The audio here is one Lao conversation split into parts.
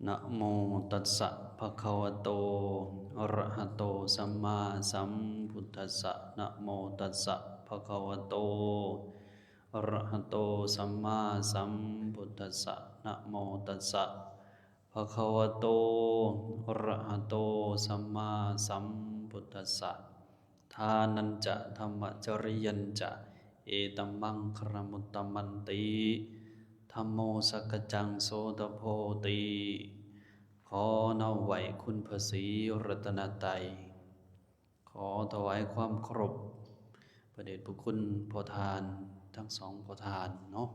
ນະໂມຕັດສະ ພະຄະວະໂຕ ອະຣະຫະໂຕ ສຳມາສຳພຸດທັດສະ ນະໂມຕັດສະ ພະຄະວະໂຕ ອະຣະຫະໂຕ ສຳມາສຳພຸດທັດສະ ນະໂມຕັດສະ ພະຄະວະໂຕ ອະຣະຫະໂຕ ສຳມາສຳພຸດທັດສະ ທານັນຈະ ທຳມະຈະລິຍັນຈະ ເອຕະມັງຄະລະມຸດຕະມັນຕິ ທຳໂມສັກກະຈັງ ໂສຕະໂພຕິ ຂໍນ້ອມໄຫວ້ຄຸນພະສີລັດຕະນະໄຕ ຂໍຖວາຍຄວາມເຄົາລົບພະເດດພະຄຸນພໍ່ທ່ານທັງສອງພໍ່ທ່ານເນາະ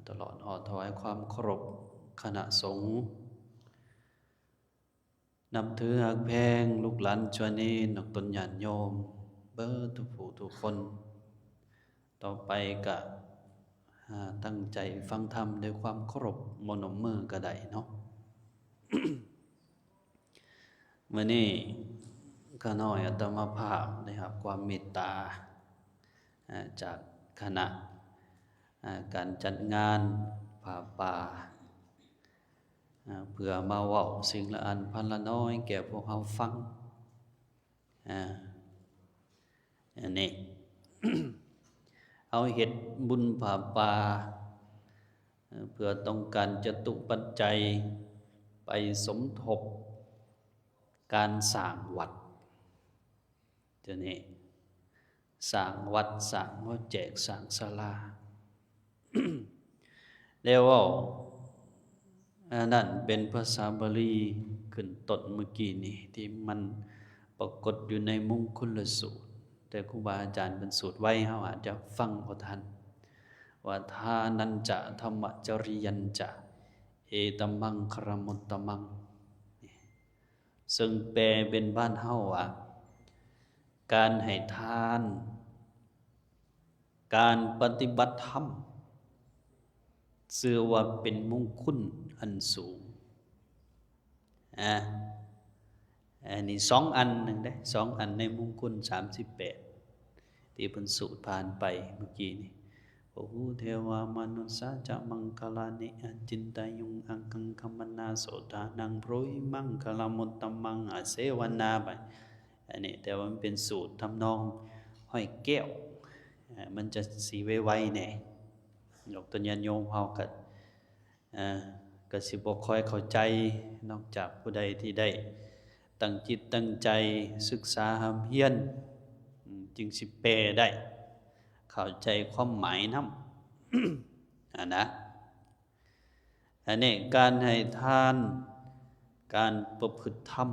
ຕະຫຼອດຮອດຖວາຍຄວາມເຄົາລົບຄະນະສົງ ນັບຖືຮັກແພງລູກຫຼານຊວຍເນນ ອອກຕົນຍາດໂຍມເບິດທຸກຜູ້ທຸກຄົນ. ຕໍ່ໄປກະ ອາ ຕັ້ງໃຈຟັງທຳດ້ວຍຄວາມເຄົາລົບ ບໍ່ນົມມືກະໄດ້ເນາະ. ມື້ນີ້ຂ້ານ້ອຍອາດຕະມາພາບໄດ້ຮັບຄວາມເມດຕາ ອາ ຈາກຄະນະ ອາ ການຈັດງານຜ້າປ່າ ອາ ເພື່ອມາເວົ້າສິ່ງລະອັນພັນລະນ້ອຍແກ່ພວກເຮົາຟັງ ອາ ອັນນີ້ ເຮົາເຮັດບຸນຜ້າປ່າ ເອີ ເພື່ອຕ້ອງການຈະຕຸປັດໄຈໄປສົມທົບການສ້າງວັດ ຕົວນີ້ ສ້າງວັດ ສ້າງຫໍແຈກ ສ້າງສາລາ ແລ້ວເວົ້າ ອັນນັ້ນເປັນພາສາບາລີຂຶ້ນຕົ້ນມື້ກີ້ນີ້ ທີ່ມັນປາກົດຢູ່ໃນມຸງຄຸນລະສູດ ແຕ່ຄູບາອາຈານເພິ່ນສູດໄວ ເຮົາອາດຈະຟັງບໍ່ທັນ ວ່າ ທານັນຈະ ທຳມະຈະລິຍັນຈະ ເອຕະມັງຄະລະມຸດຕະມັງ ເຊິ່ງແປເປັນບ້ານເຮົາວ່າ ການໃຫ້ທານ ການປະຕິບັດທຳ ຊື່ວ່າເປັນມຸງຄຸນອັນສູງ ອາ ອັນນີ້ສອງອັນໜຶ່ງເດ້ ສອງອັນໃນມຸງຄຸນສາມສິບແປດ ທີ່ເພິ່ນສູດຜ່ານໄປມື້ກີ້ນີ້ ປະຫູເທວາມະນຸດສາຈະມັງຄະລານິ ອາຈິນຕາຍຸງ ອັງຄັງຄະມະນາ ໂສທານັງ ບຣູຫິມັງຄະລະມຸດຕະມັງ ອາເສວະນາໄປ ອັນນີ້ ແຕ່ວ່າມັນເປັນສູດທຳນອງຮ້ອຍແກ້ວ ເອີ ມັນຈະຊິໄວໆແດ່ ຍກຕົນຍາດໂຍມເຮົາກະ ເອີ ກະຊິບໍ່ຄ່ອຍເຂົ້າໃຈ ນອກຈາກຜູ້ໃດທີ່ໄດ້ຕັ້ງຈິດຕັ້ງໃຈສຶກສາຮ່ຳຮຽນ ອືມ ຈຶ່ງຊິແປໄດ້ ເຂົ້າໃຈຄວາມໝາຍນຳ ຫັ້ນນະ. ອັນນີ້ ການໃຫ້ທານ ການປະພຶດທຳ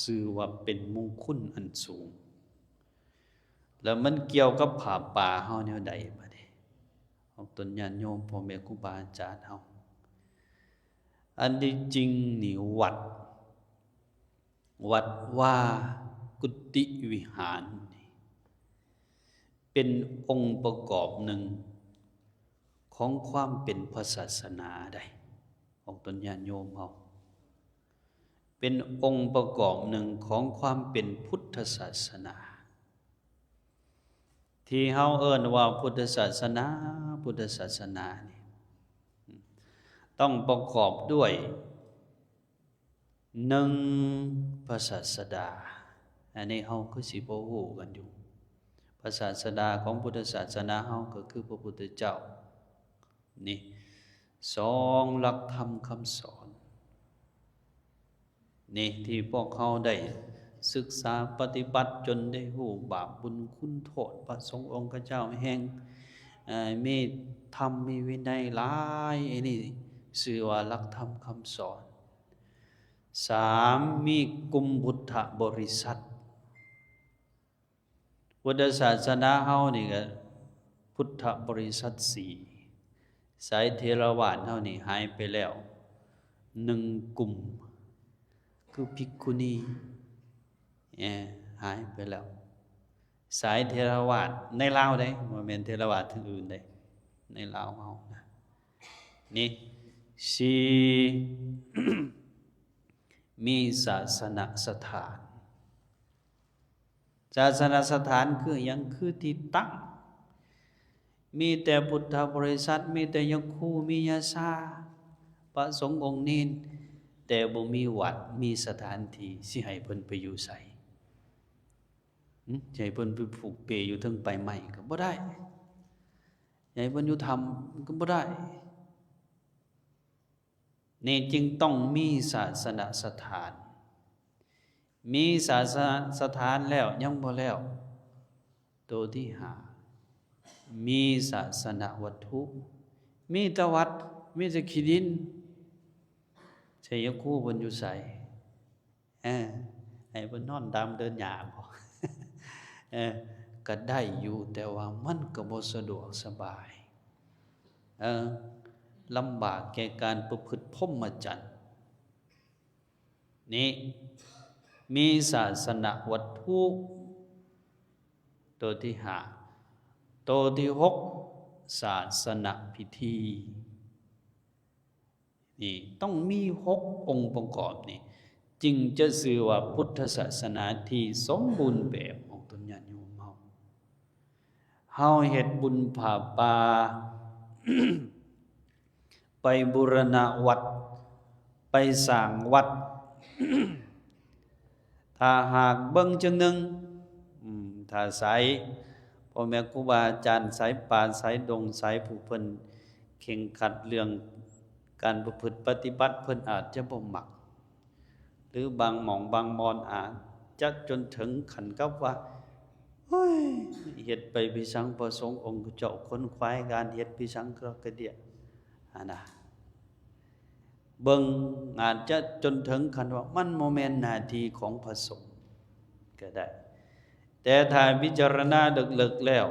ຊື່ວ່າເປັນມຸງຄຸນອັນສູງ ແລ້ວມັນກ່ຽວກັບຜ້າປ່າເຮົາແນວໃດບາດນີ້? ອອກຕົນຍາດໂຍມ ພໍ່ແມ່ຄູບາອາຈານເຮົາ ອັນທີ່ຈິງນີ້ ວັດ ວັດວາ ກຸຕິວິຫານນີ້ ເປັນອົງປະກອບໜຶ່ງຂອງຄວາມເປັນພະສາສະໜາໃດ໋ ອອກຕົນຍາດໂຍມເຮົາ ເປັນອົງປະກອບໜຶ່ງຂອງຄວາມເປັນພຸດທະສາສະໜາ ທີ່ເຮົາເອີ້ນວ່າພຸດທະສາສະໜາ ພຸດທະສາສະໜານີ້ ຕ້ອງປະກອບດ້ວຍ ໜຶ່ງ ພະສາສະດາ ອັນນີ້ເຮົາຄືຊິພໍຮູ້ກັນຢູ່ ພະສາສະດາຂອງພຸດທະສາສະໜາເຮົາກໍຄືພະພຸດທະເຈົ້ານີ້ ສອງ ຫຼັກທຳຄຳສອນ ນີ້ ທີ່ພວກເຮົາໄດ້ສຶກສາປະຕິບັດຈົນໄດ້ຮູ້ບາບບຸນຄຸນໂທດ ພະສົງອົງຄະເຈົ້າແຫ່ງ ເອີ ມີທຳມີວິໄນຫຼາຍ ອັນນີ້ຊື່ວ່າຫຼັກທຳຄຳສອນ. ສາມ ມີກຸ່ມພຸດທະບໍລິສັດ ພຸດທະສາສະໜາເຮົານີ້ກະພຸດທະບໍລິສັດສີ່ ສາຍເຖລະວາດເຮົານີ້ຫາຍໄປແລ້ວໜຶ່ງກຸ່ມ ຄືພິກຂຸນີ ເອີ ຫາຍໄປແລ້ວ ສາຍເຖລະວາດໃນລາວເດ້ ບໍ່ແມ່ນເຖລະວາດທາງອື່ນເດ້ ໃນລາວເຮົານະ ນີ້ ສີ່ ມີສາສະນະສະຖານ ສາສະນະສະຖານຄືຫຍັງ? ຄືທີ່ຕັ້ງ ມີແຕ່ພຸດທະບໍລິສັດ ມີແຕ່ຍາຄູ ມີຍາຊາ ພະສົງອົງເນນ ແຕ່ບໍ່ມີວັດ ມີສະຖານທີ່ ຊິໃຫ້ເພິ່ນໄປຢູ່ໃສ? ຫຶ? ຊິໃຫ້ເພິ່ນໄປຜູກເປຢູ່ເທິງປາຍໄມ້ກໍບໍ່ໄດ້, ຊິໃຫ້ເພິ່ນຢູ່ຖ້ຳກໍບໍ່ໄດ້. ນີ້ຈຶ່ງຕ້ອງມີສາສະນະສະຖານ. ມີສາສະນະສະຖານແລ້ວຍັງບໍ່ແລ້ວ. ໂຕທີຫ້າ ມີສາສະນະວັດຖຸ. ມີແຕ່ວັດ ມີແຕ່ຂີ້ດິນ. ໄຊຍະຄູເພິ່ນຢູ່ໃສ? ເອີ ໃຫ້ເພິ່ນນອນຕາມເດີ່ນຫຍ້າບໍ? ເອີ ກໍໄດ້ຢູ່ ແຕ່ວ່າມັນກໍບໍ່ສະດວກສະບາຍ. ເອີ ລຳບາກແກ່ການປະພຶດພົມມະຈັນ. ນີ້ ມີສາສະນະວັດຖຸ ໂຕທີຫ້າ. ໂຕທີຫົກ ສາສະນະພິທີ. ນີ້ ຕ້ອງມີຫົກອົງປະກອບນີ້ ຈຶ່ງຈະຊື່ວ່າພຸດທະສາສະໜາທີ່ສົມບູນແບບ ອອກຕົນຍາດໂຍມເຮົາ. ເຮົາເຮັດບຸນຜ້າປ່າ ໄປບູລະນະວັດ ໄປສ້າງວັດ. ຖ້າຫາກເບິ່ງຈັ່ງໜຶ່ງ ອືມ ຖ້າສາຍພໍ່ແມ່ຄູບາອາຈານ ສາຍປ່າ ສາຍດົງ ສາຍຜູ້ເພິ່ນເຄັ່ງຄັດເລື່ອງການປະພຶດປະຕິບັດ ເພິ່ນອາດຈະບໍ່ມັກ ຫຼືບາງໝ່ອງບາງບ່ອນອາດຈະຈົນເຖິງຂັ້ນກັບວ່າ ໂອ້ຍ ເຮັດໄປພິສັງ ພະສົງອົງເຈົ້າຂົນຂວາຍການເຮັດພິສັງກະກະເດຍຫັ້ນນະ. ເບິ່ງອາດຈະຈົນເຖິງຂັ້ນວ່າມັນບໍ່ແມ່ນໜ້າທີ່ຂອງພະສົງກໍໄດ້. ແຕ່ຖ້າພິຈາລະນາເລິກໆແລ້ວ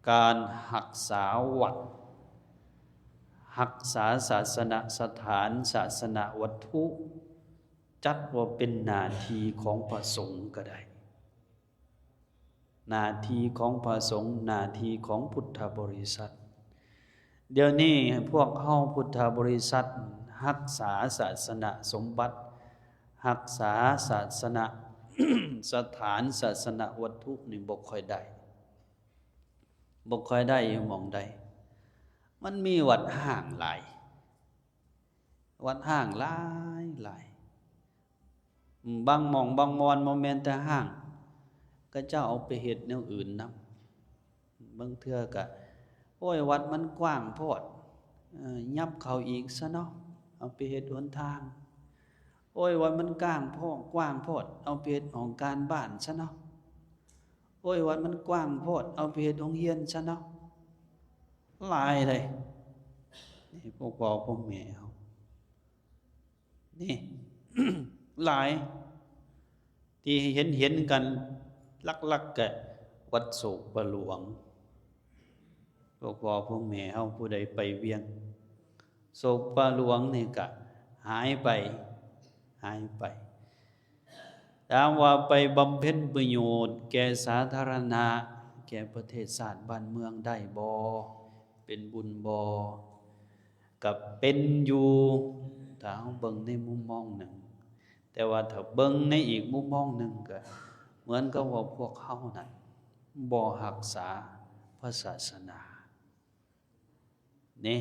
ການຮັກສາວັດ ຮັກສາສາສະນະສະຖານ ສາສະນະວັດຖຸ ຈັດວ່າເປັນໜ້າທີ່ຂອງພະສົງກໍໄດ້. ໜ້າທີ່ຂອງພະສົງ, ໜ້າທີ່ຂອງພຸດທະບໍລິສັດ. ດຽວນີ້ພວກເຮົາພຸດທະບໍລິສັດຮັກສາສາສະນະສົມບັດ, ຮັກສາສາສະນະ ສະຖານສາສະນະວັດຖຸນີ້ບໍ່ຄ່ອຍໄດ້, ບໍ່ຄ່ອຍໄດ້ຢູ່ໝ່ອງໃດ. ມັນມີວັດຮ້າງຫຼາຍ. ວັດຮ້າງຫຼາຍໆ. ບາງໝ່ອງບາງບ່ອນບໍ່ແມ່ນແຕ່ຮ້າງ, ເຂົາເຈົ້າເອົາໄປເຮັດແນວອື່ນນຳ. ບາງເທື່ອກະ ໂອ້ຍ ວັດມັນກວ້າງໂພດ, ເອີ ຫຍັບເຂົ້າອີກຊະເນາະ, ເອົາໄປເຮັດຫົນທາງ. ໂອ້ຍ ວັດມັນກວ້າງໂພດ, ກວ້າງໂພດ, ເອົາໄປເຮັດຫ້ອງການບ້ານຊະເນາະ. ໂອ້ຍ ວັດມັນກວ້າງໂພດ, ເອົາໄປເຮັດໂຮງຮຽນຊະເນາະ. ຫຼາຍເດ້ ນີ້ພວກພໍ່ພວກແມ່ເຮົາ ນີ້ ຫຼາຍ ທີ່ເຫັນໆກັນ ຫຼັກໆກະວັດໂສກປະຫຼວງ. ພວກພໍ່ພວກແມ່ເຮົາຜູ້ໃດໄປວຽງ ໂສກປະຫຼວງນີ້ກະຫາຍໄປ ຫາຍໄປ. ຖາມວ່າໄປບຳເພັນປະໂຫຍດແກ່ສາທາລະນະ, ແກ່ປະເທດຊາດບ້ານເມືອງໄດ້ບໍ່? ເປັນບຸນບໍ່? ກະເປັນຢູ່ ຖ້າເຮົາເບິ່ງໃນມຸມມອງໜຶ່ງ. ແຕ່ວ່າຖ້າເບິ່ງໃນອີກມຸມມອງໜຶ່ງ ກະເໝືອນກັບວ່າພວກເຮົານັ້ນບໍ່ຮັກສາພະສາສະໜາ. ນີ້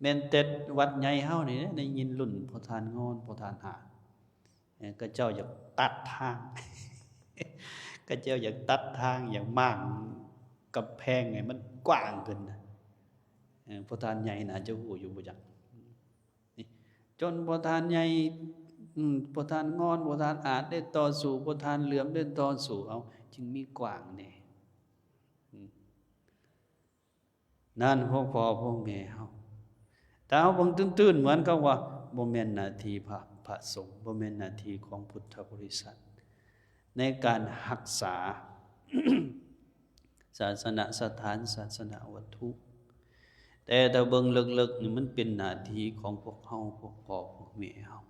ແມ່ນແຕ່ວັດໃຫຍ່ເຮົານີ້ ໄດ້ຍິນລຸ້ນພໍ່ທ່ານງອນ ພໍ່ທ່ານຫາດ ເອີ ເຂົາເຈົ້າຢາກຕັດທາງ ເຂົາເຈົ້າຢາກຕັດທາງ ຢາກມ້າງກຳແພງໃຫ້ມັນກວ້າງຂຶ້ນນະ. ເອີ ພໍ່ທ່ານໃຫຍ່ໜ້າຈະຮູ້ຢູ່ບໍ່ຈັກ ນີ້ ຈົນພໍ່ທ່ານໃຫຍ່ ອືມ ພໍ່ທ່ານງອນ ພໍ່ທ່ານອາດໄດ້ຕໍ່ສູ້ ພໍ່ທ່ານເຫຼື້ອມໄດ້ຕໍ່ສູ້ ເອົາ ຈຶ່ງມີກວ້າງແດ່. ອືມ ນັ້ນພວກພໍ່ພວກແມ່ເຮົາ ຖ້າເຮົາເບິ່ງຕື່ນໆ ເໝືອນກັບວ່າບໍ່ແມ່ນໜ້າທີ່ພະ ພະສົງ, ບໍ່ແມ່ນໜ້າທີ່ຂອງພຸດທະບໍລິສັດ ໃນການຮັກສາສາສະນະສະຖານ, ສາສະນະວັດຖຸ. ແຕ່ຖ້າເບິ່ງເລິກໆນີ້ ມັນເປັນໜ້າທີ່ຂອງພວກເຮົາ ພວກພໍ່ພວກແມ່ເຮົາ.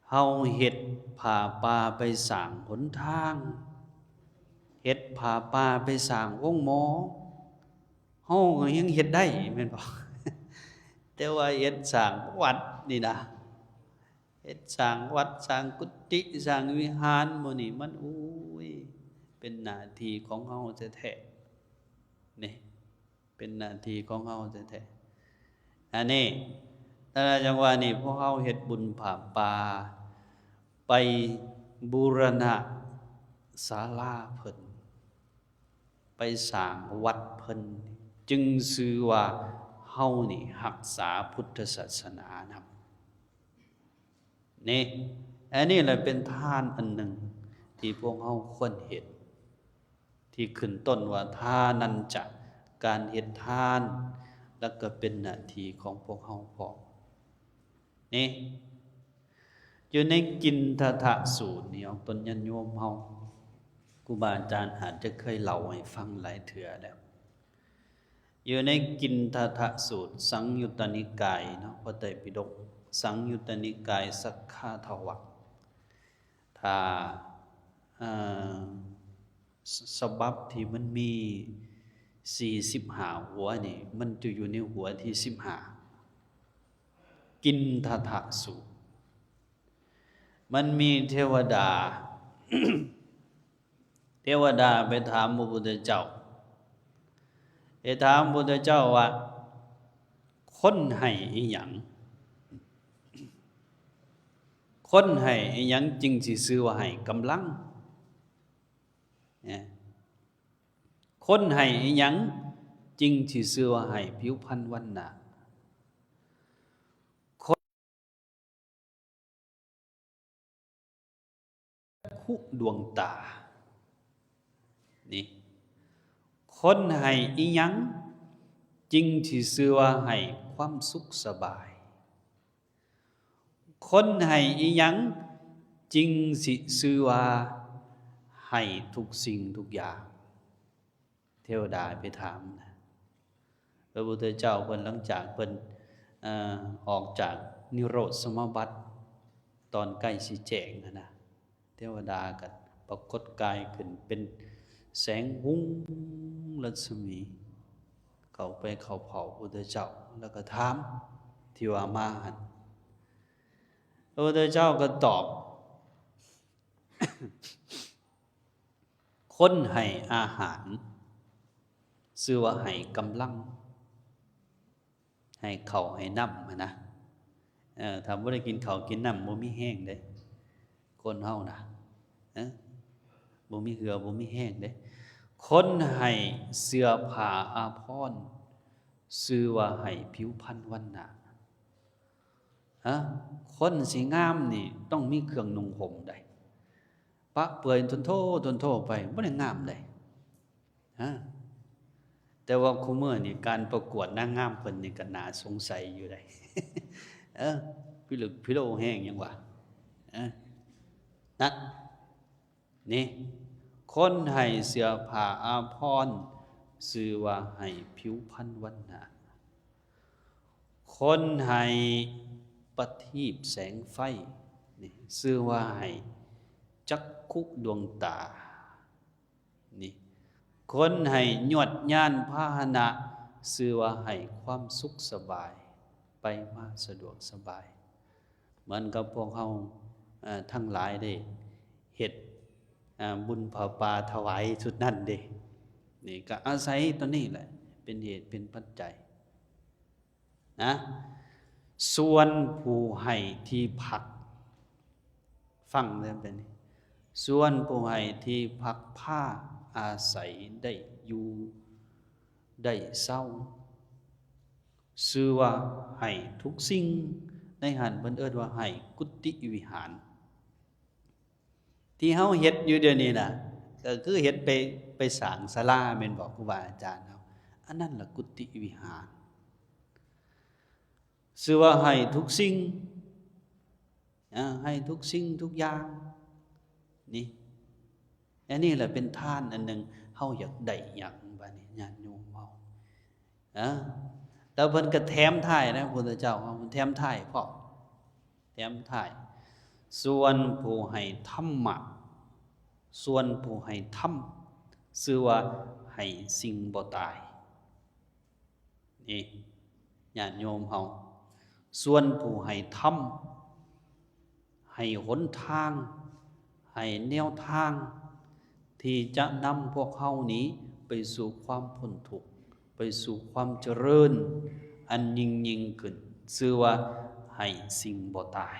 ເຮົາເຮັດຜ້າປ່າໄປສ້າງຫົນທາງ, ເຮັດຜ້າປ່າໄປສ້າງໂຮງໝໍ, ເຮົາກໍຍັງເຮັດໄດ້ແມ່ນບໍ່? ແຕ່ວ່າເຮັດສ້າງວັດນີ້ນະ, ເຮັດສ້າງວັດ, ສ້າງກຸຕິ, ສ້າງວິຫານ, ໝູ່ນີ້ມັນ ໂອ້ຍ ເປັນໜ້າທີ່ຂອງເຮົາແທ້ໆ ນີ້. ເປັນໜ້າທີ່ຂອງເຮົາແທ້ໆ. ອັນນີ້ ນັ້ນລະ ຈັ່ງວ່ານີ້ ພວກເຮົາເຮັດບຸນຜ້າປ່າ ໄປບູລະນະສາລາເພິ່ນ ໄປສ້າງວັດເພິ່ນ ຈຶ່ງຊື່ວ່າເຮົານີ້ຮັກສາພຸດທະສາສະໜານຳ ນີ້ ອັນນີ້ລະເປັນທານອັນໜຶ່ງທີ່ພວກເຮົາຄວນເຮັດ ທີ່ຂຶ້ນຕົ້ນວ່າທານັນຈະ ການເຮັດທານ ແລ້ວກໍເປັນໜ້າທີ່ຂອງພວກເຮົາພ້ອມ ນີ້ ຢູ່ໃນກິນທະທະສູດນີ້ ອອກຕົນຍາດໂຍມເຮົາ ຄູບາອາຈານອາດຈະເຄີຍເລົ່າໃຫ້ຟັງຫຼາຍເທື່ອແລ້ວ ຢູ່ໃນກິນທະທະສູດ ສັງຍຸດຕະນິກາຍເນາະ ພະໄຕປິດົກ ສັງຍຸດຕະນິກາຍ ສັກຂະທະວັກ ຖ້າ ເອີ ສະບັບທີ່ມັນມີສີ່ສິບຫ້າຫົວນີ້ ມັນຈະຢູ່ໃນຫົວທີສິບຫ້າ ກິນທະທະສູດ ມັນມີເທວະດາ ເທວະດາໄປຖາມພະພຸດທະເຈົ້າ ໄປຖາມພະພຸດທະເຈົ້າວ່າ ຄົນໃຫ້ອີ່ຫຍັງ? ຄົນໃຫ້ອີ່ຫຍັງຈຶ່ງຊິຊື່ວ່າໃຫ້ກຳລັງ? ນະ ຄົນໃຫ້ອີ່ຫຍັງຈຶ່ງຊິຊື່ວ່າໃຫ້ຜິວພັນວັນນະ? ຄົນ ຈັກຂຸດວງຕາ ນີ້ ຄົນໃຫ້ອີ່ຫຍັງຈຶ່ງຊິຊື່ວ່າໃຫ້ຄວາມສຸກສະບາຍ? ຄົນໃຫ້ອີ່ຫຍັງຈຶ່ງຊິຊື່ວ່າໃຫ້ທຸກສິ່ງທຸກຢ່າງ? ເທວະດາໄປຖາມນະ ພະພຸດທະເຈົ້າເພິ່ນ ຫຼັງຈາກເພິ່ນ ເອີ ອອກຈາກນິໂຣດສະມາບັດ ຕອນໃກ້ຊິແຈ້ງຫັ້ນນະ ເທວະດາກໍປາກົດກາຍຂຶ້ນເປັນແສງຮຸ່ງລັດສະໝີ ເຂົ້າໄປເຂົ້າເຝົ້າພະພຸດທະເຈົ້າ ແລ້ວກໍຖາມທີ່ວ່າມາຫັ້ນ ພະພຸດທະເຈົ້າກໍຕອບ ຄົນໃຫ້ອາຫານ ຊື່ວ່າໃຫ້ກຳລັງ ໃຫ້ເຂົ້າໃຫ້ນ້ຳຫັ້ນນະ ເອີ ຖ້າບໍ່ໄດ້ກິນເຂົ້າກິນນ້ຳ ບໍ່ມີແຮງເດ້ ຄົນເຮົານະ ເອີ ບໍ່ມີເຫື່ອ ບໍ່ມີແຮງເດ້ ຄົນໃຫ້ເສື້ອຜ້າອາພອນ ຊື່ວ່າໃຫ້ຜິວພັນວັນນະ. ຮະ ຄົນຊິງາມນີ້ຕ້ອງມີເຄື່ອງນຸ່ງຫົ່ມໃດ໋ ປະເປືອຍທົນໂທ ທົນໂທໄປ ບໍ່ໄດ້ງາມໃດ໋ ຮະ. ແຕ່ວ່າຄູ່ມື້ນີ້ການປະກວດນາງງາມເພິ່ນນີ້ກໍໜ້າສົງໄສຢູ່ໃດ໋ ເອີ ພິລຶກພິໂລແຮງຫຍັງວະ ເອີ ນະ. ນີ້ ຄົນໃຫ້ເສື້ອຜ້າອາພອນ ຊື່ວ່າໃຫ້ຜິວພັນວັນນະ. ຄົນໃຫ້ປະທີບແສງໄຟ ນີ້ ຊື່ວ່າໃຫ້ຈັກຂຸດວງຕາ ນີ້ ຄົນໃຫ້ຍວດຍານພາຫະນະ ຊື່ວ່າໃຫ້ຄວາມສຸກສະບາຍ ໄປມາສະດວກສະບາຍ. ເໝືອນກັບພວກເຮົາ ເອີ ທັງຫຼາຍໄດ້ເຮັດ ອາ ບຸນຜ້າປ່າຖວາຍຊຸດນັ້ນເດ້ ນີ້ກໍອາໄສຕົວນີ້ແຫຼະເປັນເຫດເປັນປັດໄຈນະ. ສ່ວນຜູ້ໃຫ້ທີ່ພັກ ຟັງເດີບັດນີ້ ສ່ວນຜູ້ໃຫ້ທີ່ພັກພາອາໄສໄດ້ຢູ່ໄດ້ເຊົາ ຊື່ວ່າໃຫ້ທຸກສິ່ງ ໃນຫັ້ນເພິ່ນເອີ້ນວ່າໃຫ້ກຸຕິວິຫານ ທີ່ເຮົາເຮັດຢູ່ດຽວນີ້ນະ ກໍຄືເຮັດໄປ ໄປສ້າງສາລາແມ່ນບໍ່ ຄູບາອາຈານເຮົາ? ອັນນັ້ນລະກຸຕິວິຫານ ຊື່ວ່າໃຫ້ທຸກສິ່ງ ອາ ໃຫ້ທຸກສິ່ງທຸກຢ່າງ ນີ້ ອັນນີ້ລະເປັນທານອັນໜຶ່ງ ເຮົາຢາກໄດ້ຫຍັງບາດນີ້ ຍາດໂຍມເຮົາ ອາ ແລ້ວເພິ່ນກໍແຖມທ້າຍນະ ພຸດທະເຈົ້າເຮົາແຖມທ້າຍພ້ອມ ແຖມທ້າຍ ສ່ວນຜູ້ໃຫ້ທຳມະ ສ່ວນຜູ້ໃຫ້ທຳ ຊື່ວ່າໃຫ້ສິ່ງບໍ່ຕາຍ. ນີ້ ຍາດໂຍມເຮົາ ສ່ວນຜູ້ໃຫ້ທຳ ໃຫ້ຫົນທາງ ໃຫ້ແນວທາງ ທີ່ຈະນຳພວກເຮົານີ້ໄປສູ່ຄວາມພົ້ນທຸກ ໄປສູ່ຄວາມຈະເລີນອັນຍິ່ງໆຂຶ້ນ ຊື່ວ່າໃຫ້ສິ່ງບໍ່ຕາຍ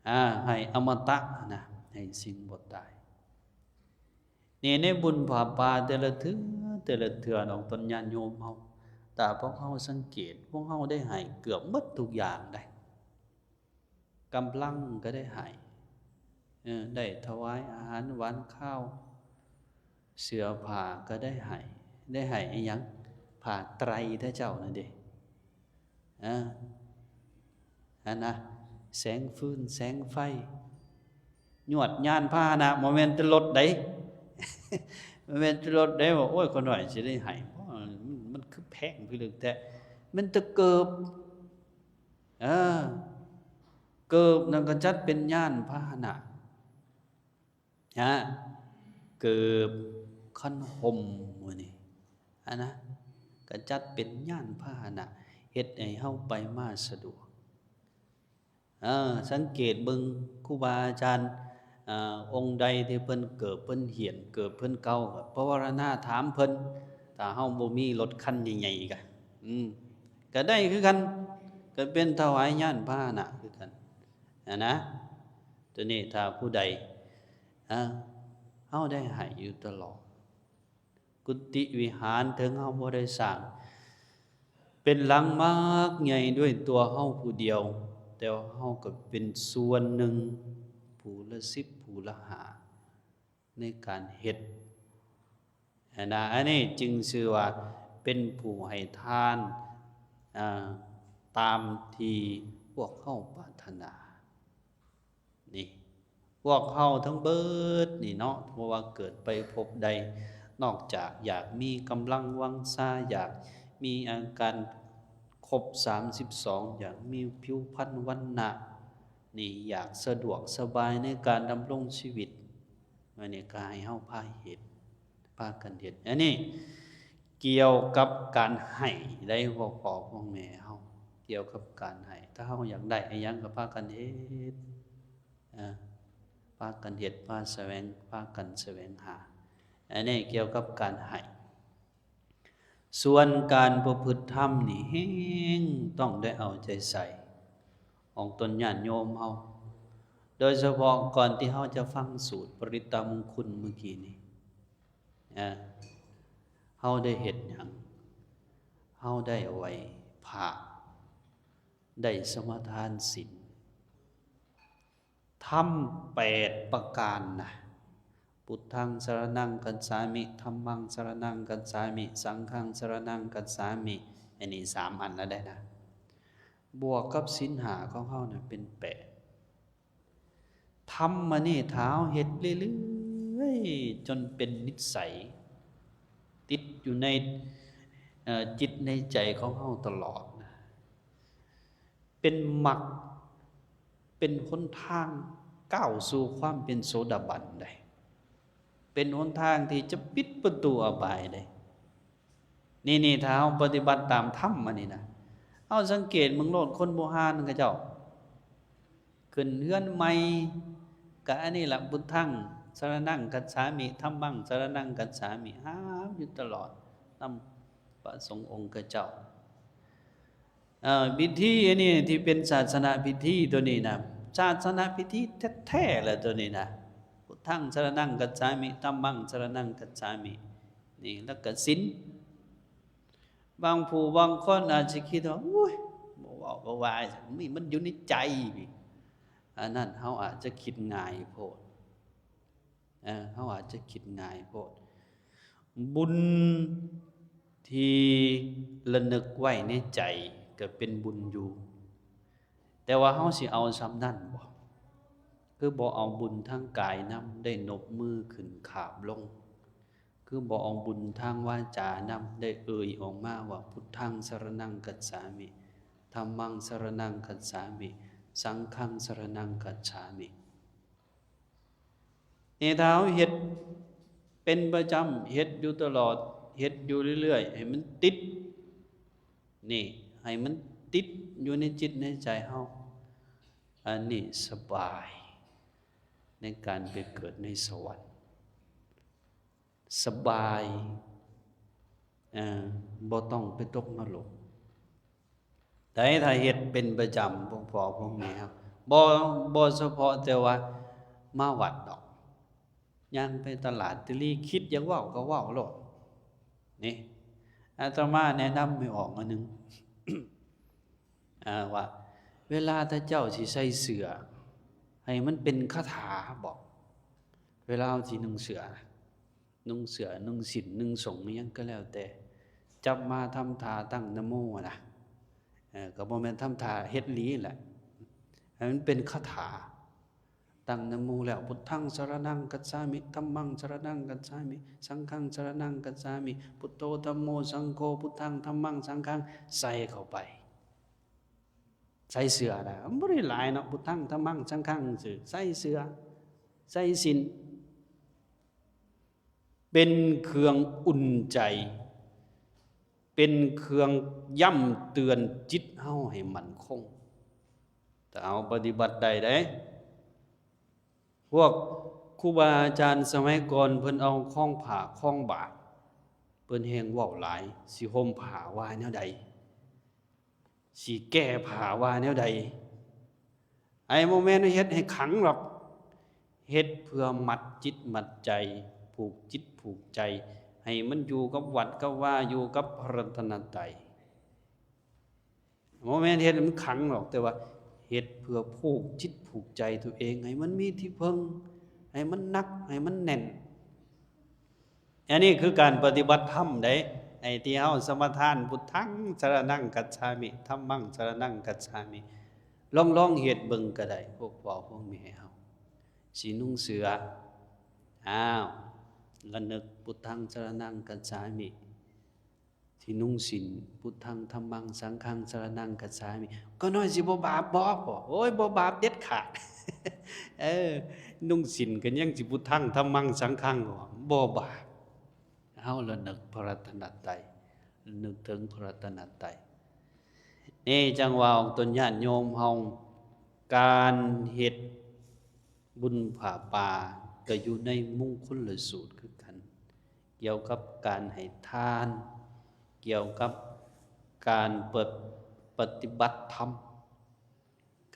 ອາ ໃຫ້ອະມະຕະນະ ໃຫ້ສິ່ງບໍ່ຕາຍ. ນີ້ໃນບຸນຜ້າປ່າແຕ່ລະເທື່ອ ແຕ່ລະເທື່ອ ນ້ອງຕົນຍາດໂຍມເຮົາ ຖ້າພວກເຮົາສັງເກດ ພວກເຮົາໄດ້ໃຫ້ເກືອບໝົດທຸກຢ່າງໄດ໋. ກຳລັງກໍໄດ້ໃຫ້ ເອີ ໄດ້ຖວາຍອາຫານຫວານຄາວ ເສື້ອຜ້າກໍໄດ້ໃຫ້ ໄດ້ໃຫ້ອີ່ຫຍັງ? ຜ້າໄຕຣເດ້ເຈົ້ານັ້ນເດ້ ອາ ຫັ້ນນະ ແສງຟືນແສງໄຟ ຍວດຍານພາຫະນະ ບໍ່ແມ່ນແຕ່ລົດໃດ ບໍ່ແມ່ນແຕ່ລົດໃດ ວ່າ ໂອ້ຍ ຂ້ານ້ອຍຊິໄດ້ໃຫ້ບໍ່ ມັນ ມັນຄືແພງພິລຶກແທ້ ແມ່ນແຕ່ເກີບ ເອີ ເກີບນັ້ນກໍຈັດເປັນຍານພາຫະນະ ຮະ ເກີບ ຄັນຫົ່ມ ມື້ນີ້ຫັ້ນນະ ກໍຈັດເປັນຍານພາຫະນະ ເຮັດໃຫ້ເຮົາໄປມາສະດວກ. ເອີ ສັງເກດເບິ່ງຄູບາອາຈານ ເອີ ອົງໃດທີ່ເພິ່ນເກີບ ເພິ່ນຫ້ຽນ ເກີບເພິ່ນເກົ່າ ກໍພາວະນາຖາມເພິ່ນ. ຖ້າເຮົາບໍ່ມີລົດຄັນໃຫຍ່ໆ ກໍ ອືມ ກໍໄດ້ຄືກັນ ກໍເປັນຖວາຍຍານພາຫະນະຄືກັນຫັ້ນນະ. ຕົວນີ້ຖ້າຜູ້ໃດ ເອີ ເຮົາໄດ້ໃຫ້ຢູ່ຕະຫຼອດ ກຸຕິວິຫານ ເຖິງເຮົາບໍ່ໄດ້ສ້າງເປັນຫຼັງໝາກໃຫຍ່ດ້ວຍຕົວເຮົາຜູ້ດຽວ ແຕ່ວ່າເຮົາກໍເປັນສ່ວນໜຶ່ງ ຜູ້ລະສິບ ຜູ້ລະຫ້າ ໃນການເຮັດຫັ້ນນະ. ອັນນີ້ຈຶ່ງຊື່ວ່າເປັນຜູ້ໃຫ້ທານ ເອີ ຕາມທີ່ພວກເຮົາປາດຖະໜາ. ນີ້ ພວກເຮົາທັງເບິດນີ້ເນາະ ບໍ່ວ່າເກີດໄປພົບໃດ ນອກຈາກຢາກມີກຳລັງວັງຊາ ຢາກມີອາການຄົບສາມສິບສອງ ຢາກມີຜິວພັນວັນນະ ນີ້ ຢາກສະດວກສະບາຍໃນການດຳລົງຊີວິດ ອັນນີ້ກໍໃຫ້ເຮົາພາເຮັດ ພາກັນເຮັດ. ອັນນີ້ກ່ຽວກັບການໃຫ້ໄດ໋ ພວກພໍ່ພວກແມ່ເຮົາ ກ່ຽວກັບການໃຫ້ ຖ້າເຮົາຢາກໄດ້ອີ່ຫຍັງກໍພາກັນເຮັດ ເອີ ພາກັນເຮັດ ພາສະແຫວງ ພາກັນສະແຫວງຫາ. ອັນນີ້ກ່ຽວກັບການໃຫ້. ສ່ວນການປະພຶດທຳນີ້ແຮງຕ້ອງໄດ້ເອົາໃຈໃສ່ ອອກຕົນຍາດໂຍມເຮົາ ໂດຍສະເພາະກ່ອນທີ່ເຮົາຈະຟັງສູດປະລິດຕະມຸງຄຸນມື້ກີ້ນີ້ ເອີ ເຮົາໄດ້ເຮັດຫຍັງ? ເຮົາໄດ້ໄຫວ້ພະ ໄດ້ສະມາທານສິນ ທຳແປດປະການນະ ພຸດທັງສະລະນັງກັດສາມິ ທຳມັງສະລະນັງກັດສາມິ ສັງຄັງສະລະນັງກັດສາມິ ອັນນີ້ສາມອັນລະໄດ໋ນະ ບວກກັບສິນຫ້າຂອງເຮົານະເປັນແປດ. ທຳອັນນີ້ຖ້າເຮົາເຮັດເລື້ອຍໆ ຈົນເປັນນິດໄສ ຕິດຢູ່ໃນ ເອີ ຈິດໃນໃຈຂອງເຮົາຕະຫຼອດນະ ເປັນມັກ ເປັນຫົນທາງກ້າວສູ່ຄວາມເປັນໂສດາບັນໄດ້ ເປັນຫົນທາງທີ່ຈະປິດປະຕູອະບາຍໄດ້. ນີ້ໆ ຖ້າເຮົາປະຕິບັດຕາມທຳອັນນີ້ນະ ເຮົາສັງເກດເບິ່ງໂລດ ຄົນບູຮານເຂົາເຈົ້າຂຶ້ນເຮືອນໃໝ່ ກະອັນນີ້ລະ ພຸດທັງສະລະນັງກັດສາມິ ທຳມັງສະລະນັງກັດສາມິ ຫາບຢູ່ຕະຫຼອດນຳພະສົງອົງຄະເຈົ້າ. ເອີ ພິທີອັນນີ້ທີ່ເປັນສາສະນະພິທີຕົວນີ້ນະ ສາສະນະພິທີແທ້ໆ ລະຕົວນີ້ນະ ພຸດທັງສະລະນັງກັດສາມິ ທຳມັງສະລະນັງກັດສາມິ ນີ້ ແລ້ວກະສິນ. ບາງຜູ້ບາງຄົນອາດຈະຄິດວ່າ ໂອ້ຍ ບໍ່ເວົ້າບໍ່ວ່າ ນີ້ມັນຢູ່ໃນໃຈ. ອັນນັ້ນເຮົາອາດຈະຄິດງ່າຍໂພດ. ເອີ ເຮົາອາດຈະຄິດງ່າຍໂພດ. ບຸນທີ່ລະນຶກໄວ້ໃນໃຈກໍເປັນບຸນຢູ່, ແຕ່ວ່າເຮົາຊິເອົາສ່ຳນັ້ນບໍ່? ຄືບໍ່ເອົາບຸນທາງກາຍນຳ ໄດ້ນົບມືຂຶ້ນຂາບລົງ? ຄືບໍ່ເອົາບຸນທາງວາຈານຳ ໄດ້ເອີ່ຍອອກມາວ່າ ພຸດທັງສະລະນັງກັດສາມິ, ທຳມັງສະລະນັງກັດສາມິ, ສັງຄັງສະລະນັງກັດສາມິ? ນີ້ ຖ້າເຮົາເຮັດເປັນປະຈຳ ເຮັດຢູ່ຕະຫຼອດ ເຮັດຢູ່ເລື້ອຍໆ ໃຫ້ມັນຕິດ ນີ້ ໃຫ້ມັນຕິດຢູ່ໃນຈິດໃນໃຈເຮົາ, ອັນນີ້ສະບາຍໃນການໄປເກີດໃນສະຫວັນ, ສະບາຍ ເອີ ບໍ່ຕ້ອງໄປຕົກນະລົກ. ໃດ ຖ້າເຮັດເປັນປະຈຳ ພວກພໍ່ພວກແມ່ເຮົາ ບໍ່ ບໍ່ສະເພາະແຕ່ວ່າມາວັດດອກ ຍ່າງໄປຕະຫຼາດຕະລີ ຄິດຢາກເວົ້າກໍເວົ້າໂລດ. ນີ້ ອາດຕະມາແນະນຳໃຫ້ອອກອັນໜຶ່ງ ອາ ວ່າເວລາຖ້າເຈົ້າຊິໃສ່ເສື້ອ ໃຫ້ມັນເປັນຄາຖາບອກ ເວລາເຮົາຊິນຸ່ງເສື້ອນະ ນຸ່ງເສື້ອ ນຸ່ງສິ້ນ ນຸ່ງສົງ ອີ່ຫຍັງກໍແລ້ວແຕ່ ຈັບມາທຳທ່າຕັ້ງນະໂມນະ ເອີ ກໍບໍ່ແມ່ນທຳທ່າເຮັດຫຼີແຫຼະ ໃຫ້ມັນເປັນຄາຖາ ຕັ້ງນະໂມແລ້ວ ພຸດທັງສະລະນັງກັດສາມິ ທຳມັງສະລະນັງກັດສາມິ ສັງຄັງສະລະນັງກັດສາມິ ພຸດໂທທຳໂມສັງໂຄ ພຸດທັງທຳມັງສັງຄັງ ໃສ່ເຂົ້າໄປ ໃສ່ເສື້ອນະ ມັນບໍ່ໄດ້ຫຼາຍເນາະ ພຸດທັງທຳມັງສັງຄັງຊື່ ໃສ່ເສື້ອ ໃສ່ສິ້ນ ເປັນເຄື່ອງອຸ່ນໃຈ ເປັນເຄື່ອງຢ້ຳເຕືອນຈິດເຮົາໃຫ້ໝັ້ນຄົງ. ຖ້າເຮົາປະຕິບັດໄດ້ເດ້ ພວກຄູບາອາຈານສະໄໝກ່ອນເພິ່ນເອົາຄອງຜ້າຄອງບາດ ເພິ່ນແຮ່ງເວົ້າຫຼາຍ ຊິຫົ່ມຜ້າວ່າແນວໃດ ຊິແກ້ຜ້າວ່າແນວໃດ ໄອ້ບໍ່ແມ່ນເຮັດໃຫ້ຂັງດອກ ເຮັດເພື່ອມັດຈິດມັດໃຈ ຜູກຈິດຜູກໃຈ ໃຫ້ມັນຢູ່ກັບວັດກັບວາ ຢູ່ກັບພະລັດຕະນະໄຕ ບໍ່ແມ່ນເຮັດໃຫ້ມັນຂັງດອກ ແຕ່ວ່າເຮັດເພື່ອຜູກຈິດຜູກໃຈຕົວເອງ ໃຫ້ມັນມີທີ່ເພິ່ງ ໃຫ້ມັນໜັກ ໃຫ້ມັນແໜ້ນ. ອັນນີ້ຄືການປະຕິບັດທຳເດ້ ໄອ້ທີ່ເຮົາສະມາທານ ພຸດທັງສະລະນັງກັດສາມິ ທຳມັງສະລະນັງກັດສາມິ ລອງ ລອງເຮັດເບິ່ງກໍໄດ້ ພວກພໍ່ພວກແມ່ເຮົາ ຊິນຸ່ງເສື້ອ ອ້າວ ລະນຶກ ພຸດທັງສະລະນັງກັດສາມິ ຊິນຸ່ງສິ້ນ ພຸດທັງທຳມັງສັງຄັງສະລະນັງກັດສາມິ ກໍນ້ອຍຊິບໍ່ບາບບໍ່? ໂອ້ຍ ບໍ່ບາບເດັດຂາດ ເອີ ນຸ່ງສິ້ນກໍຍັງຊິ ພຸດທັງທຳມັງສັງຄັງ ບໍ່ບາບ. ເຮົາລະນຶກພະລັດຕະນະໄຕ ລະນຶກເຖິງພະລັດຕະນະໄຕ ນີ້ຈັ່ງວ່າອອກຕົນຍາດໂຍມເຮົາ ການເຮັດ ບຸນຜ້າປ່າກໍຢູ່ໃນມຸງຄຸນລະສູດຄືກັນ ກ່ຽວກັບການໃຫ້ທານ ກ່ຽວກັບການປະ ປະຕິບັດທຳ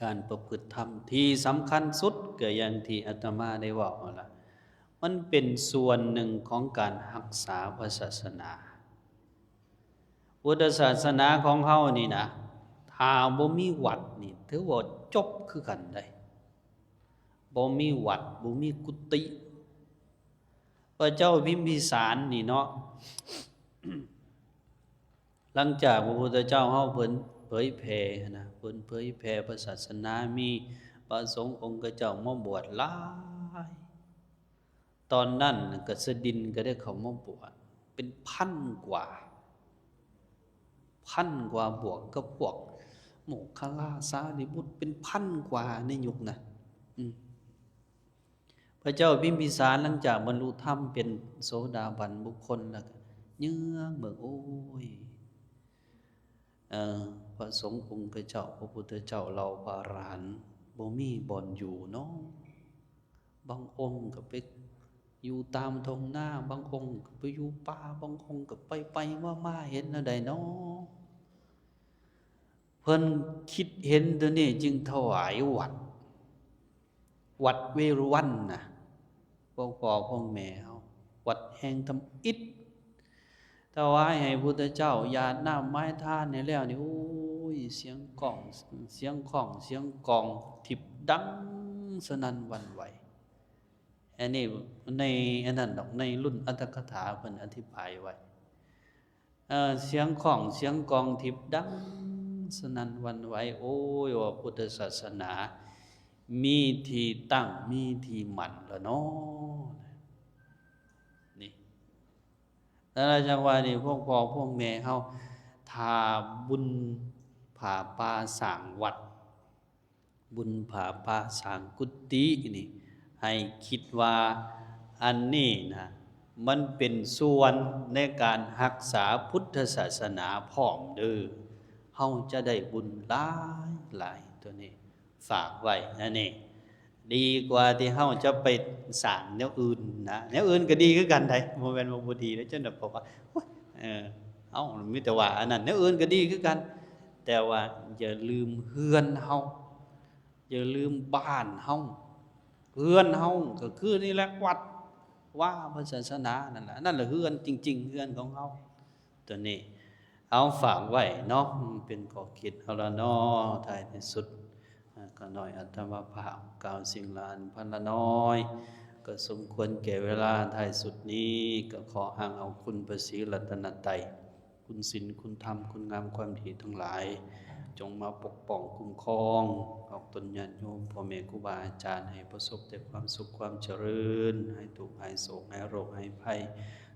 ການປະພຶດທຳ ທີ່ສຳຄັນສຸດກໍຢ່າງທີ່ອາດຕະມາໄດ້ເວົ້າຫັ້ນລະ ມັນເປັນສ່ວນໜຶ່ງຂອງການຮັກສາພະສາສະໜາ. ພຸດທະສາສະໜາຂອງເຮົານີ້ນະ ຖ້າບໍ່ມີວັດນີ້ ຖືວ່າຈົບຄືກັນໄດ໋. ບໍ່ມີວັດ ບໍ່ມີກຸຕິ. ພະເຈົ້າພິມພິສານນີ້ເນາະ ຫຼັງຈາກພະພຸດທະເຈົ້າເຮົາເພິ່ນເຜີຍແຜ່ຫັ້ນນະ ເພິ່ນເຜີຍແຜ່ພະສາສະໜາ ມີພະສົງອົງຄະເຈົ້າມາບວດຫຼາຍ. ຕອນນັ້ນກະສະດິນກໍໄດ້ເຂົ້າມາບວດເປັນພັນກວ່າ ພັນກວ່າ ບວກກັບພວກໂມກຄະລາ ສາລີບຸດ ເປັນພັນກວ່າໃນຍຸກນັ້ນ. ອືມ ພະເຈົ້າພິມພິສານຫຼັງຈາກບັນລຸທຳເປັນໂສດາບັນບຸກຄົນແລ້ວ ກະເຍືອງເບິ່ງ ໂອ້ຍ ເອີ ພະສົງອົງຄະເຈົ້າ ພະພຸດທະເຈົ້າ ເຫຼົ່າພະອະລະຫັນ ບໍ່ມີບ່ອນຢູ່ເນາະ. ບາງອົງກໍໄປຢູ່ຕາມທົ່ງນາ ບາງອົງກໍໄປຢູ່ປ່າ ບາງອົງກໍໄປໄປມາມາ ເຮັດແນວໃດເນາະ? ເພິ່ນຄິດເຫັນຕົວນີ້ຈຶ່ງຖວາຍວັດ ວັດເວລຸວັນນະ ພວກພໍ່ພວກແມ່ເຮົາ ວັດແຫ່ງທຳອິດ ຖວາຍໃຫ້ພຸດທະເຈົ້າ ຢາດນ້ຳມາຍທານໃຫ້ແລ້ວນີ້ ໂອ້ຍ ສຽງກ້ອງ ສຽງຂ້ອງ ສຽງກອງທິບດັງສະໜັ່ນຫວັ່ນໄຫວ. ອັນນີ້ໃນອັນນັ້ນດອກ ໃນລຸນອັດຖະກະຖາເພິ່ນອະທິບາຍໄວ້ ເອີ ສຽງຂ້ອງສຽງກອງທິບດັງສະໜັ່ນຫວັ່ນໄຫວ ໂອ້ຍ ວ່າພຸດທະສາສະໜາມີທີ່ຕັ້ງ ມີທີ່ໝັ້ນລະເນາະ ນີ້. ນັ້ນລະ ຈັ່ງວ່ານີ້ ພວກພໍ່ພວກແມ່ເຮົາ ຖ້າບຸນຜ້າປ່າສ້າງວັດ ບຸນຜ້າປ່າສ້າງກຸຕິນີ້ ໃຫ້ຄິດວ່າອັນນີ້ນະ ມັນເປັນສ່ວນໃນການຮັກສາພຸດທະສາສະໜາພ້ອມເດີ້ ເຮົາຈະໄດ້ບຸນຫຼາຍໆ ຕົວນີ້ ຝາກໄວ້ອັນນີ້ ດີກວ່າທີ່ເຮົາຈະໄປສ້າງແນວອື່ນນະ ແນວອື່ນກໍດີຄືກັນໃດ໋ ບໍ່ແມ່ນວ່າບໍ່ດີເດ້ ເຈົ້ານະ ເພາະວ່າ ໂອ້ຍ ເອີ ເອົ້າ ມີແຕ່ວ່າອັນນັ້ນ ແນວອື່ນກໍດີຄືກັນ ແຕ່ວ່າຢ່າລືມເຮືອນເຮົາ, ຢ່າລືມບ້ານເຮົາ. ເຮືອນເຮົາກໍຄືນີ້ແຫຼະ ວັດວາພະສາສະໜານັ້ນແຫຼະ, ນັ້ນແຫຼະເຮືອນຈິງໆ ເຮືອນຂອງເຮົາ. ຕົວນີ້ເອົາຝາກໄວ້ເນາະ, ເປັນຂໍ້ຄິດເຮົາລະເນາະ. ທ້າຍທີ່ສຸດ ອາ ຂ້ານ້ອຍອັດຕະມາພາບກ່າວສິ່ງຫຼາຍອັນພັນລະນ້ອຍ ກໍສົມຄວນແກ່ເວລາ. ທ້າຍສຸດນີ້ກໍຂໍອ້າງເອົາຄຸນພະສີລັດຕະນະໄຕ, ຄຸນສິນ, ຄຸນທຳ, ຄຸນງາມຄວາມດີທັງຫຼາຍ ຈົ່ງມາປົກປ້ອງຄຸ້ມຄອງອອກຕົນຍາດໂຍມ, ພໍ່ແມ່ຄູບາອາຈານ ໃຫ້ປະສົບແຕ່ຄວາມສຸກຄວາມຈະເລີນ, ຫາຍທຸກຫາຍໂສກຫາຍໂລກຫາຍໄພ,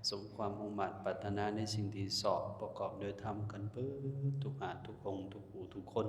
ສົມຄວາມມຸ່ງມາດປາດຖະໜາໃນສິ່ງທີ່ຊອບ, ປະກອບດ້ວຍທຳກັນເບີດທຸກຫາດທຸກອົງ ທຸກຜູ້ທຸກຄົນ.